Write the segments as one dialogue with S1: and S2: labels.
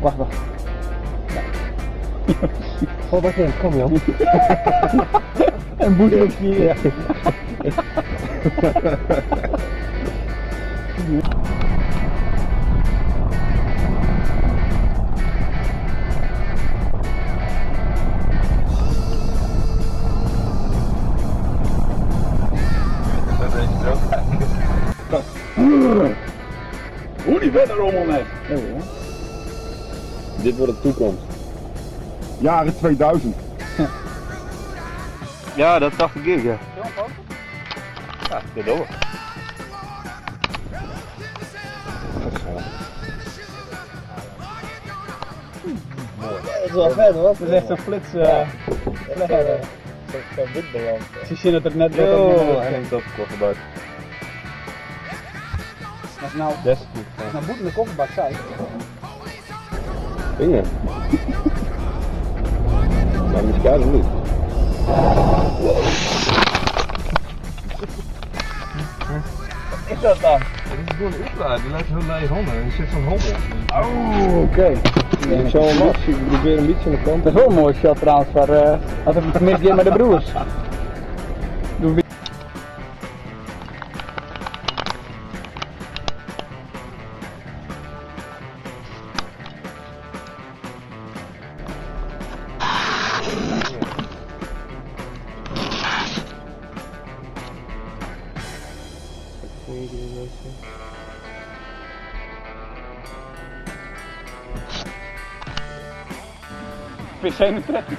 S1: Wacht, wacht. Oh, wacht even, kom joh.
S2: En boete op je.
S1: Ja.
S2: Hoe die verder allemaal net.
S1: Dit wordt de toekomst.
S2: Jaren 2000.
S1: Ja, dat dacht ik ook, ja. Ja, dat doen we.
S3: Dat is wel vet hoor.
S2: Dat is echt zo'n flits.
S3: Zo'n witbalans.
S2: Zie je dat het net
S1: Yo, hij neemt op de kofferbak.
S2: Dat is nou,
S1: Des goed.
S2: nou boet in de kofferbak, zei ik.
S1: Vinger. Maar misschien niet.
S3: Wat is dat dan?
S1: Dat is gewoon een oplaad, die lijkt heel leeg handen en er zit zo'n hobbel.
S2: Oh, oké.
S1: Ik zal hem af, ik probeer een beetje aan de kant.
S2: Dat is wel een mooi shot trouwens, voor als het misgaat met de broers. Doe PC met trekje.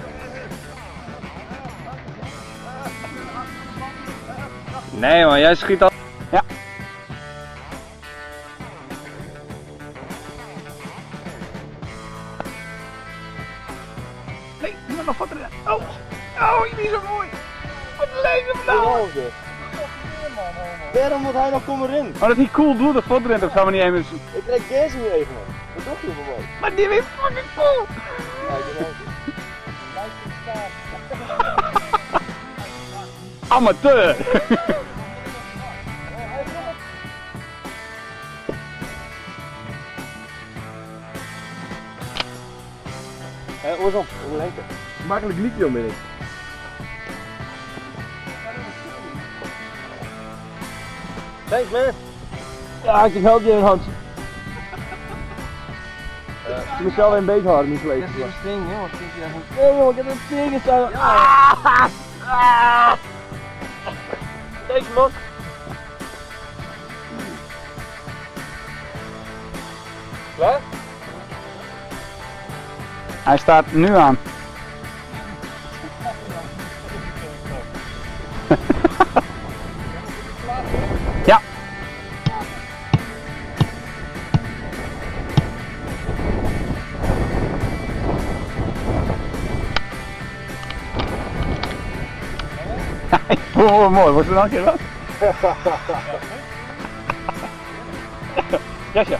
S1: Nee man, jij schiet al.
S2: Ja. Nee, je moet nog wat erin. Oh, oh, die is zo mooi. Wat lezen nou?
S3: Waarom moet hij nog komen erin?
S2: Maar dat is niet cool doel dat vod erin, dat zou we niet eens.
S3: Ik krijg deze nu even man. Wat doe je voor mij?
S2: Maar die is fucking cool.
S3: Ja, ik ben ook.
S2: Amateur!
S3: Hé, oorsom, om lengte.
S1: Makkelijk liedje om ben ik.
S3: Thanks man. Ja, ik help je een hand.
S1: Je moet zelf een beetje harder niet vlees.
S3: Dat is een sting, hè? Want
S1: Nee joh, ik heb een sting in staan. Ah! Ah! Thanks man.
S3: Klaar?
S2: Hij staat nu aan. Ja. Oh, mooi. Wordt het nog een keer wat? Jasje,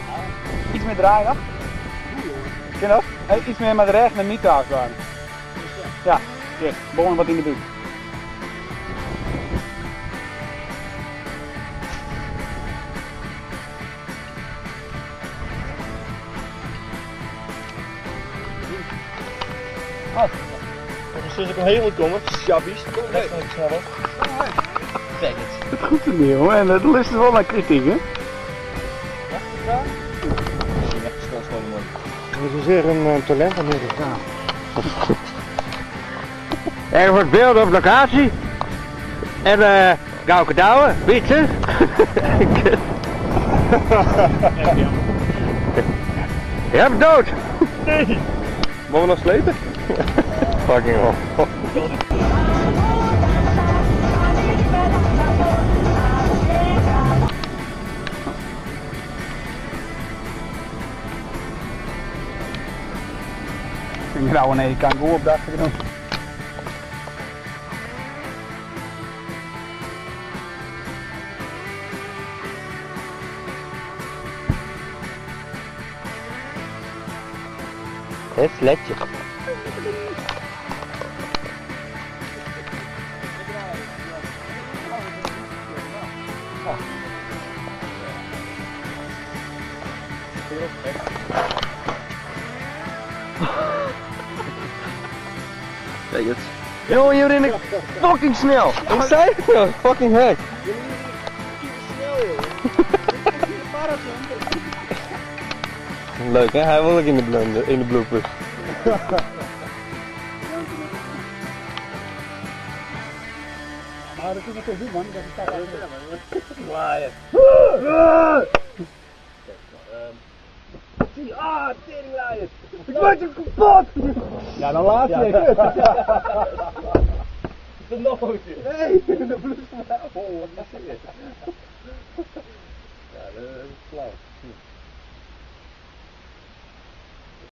S2: iets meer draaien nog. Ken dat? Hey, iets meer met de reg naar Mita afgaan. Ja, hier, bollen wat in de buurt.
S3: Ah, dan ik omheen moet komen. Sjabbies. Kom nee. Sneller. Faggot.
S2: Het goed te niet, hoor. En het lust wel naar kritiek, hè?
S3: Dat is zeer een talent Amerika.
S4: Er wordt beelden op locatie. En Gauke Douwe, bietsen. Je hebt dood.
S3: Nee.
S1: Mogen we nog slepen? Fucking hell.
S2: Ik nou nee, ik kan goed op de achtergrond.
S4: Het letje.
S3: Faggots. Jongen, je rinne fucking snel.
S1: Ik zei het joh, fucking heck. Leuk hè, hij wil ook in de blunder, in de bloopers.
S2: Nou, dat is nog goed man, dat is staat
S3: Laaien. Ah, teringlaaien. Ik maak hem kapot.
S2: Ja, dan laat je. Ja.
S3: Is dat nog een keer?
S2: Nee, de bloed van mij. Oh, wat is dit?
S3: Ja, dat is flauw.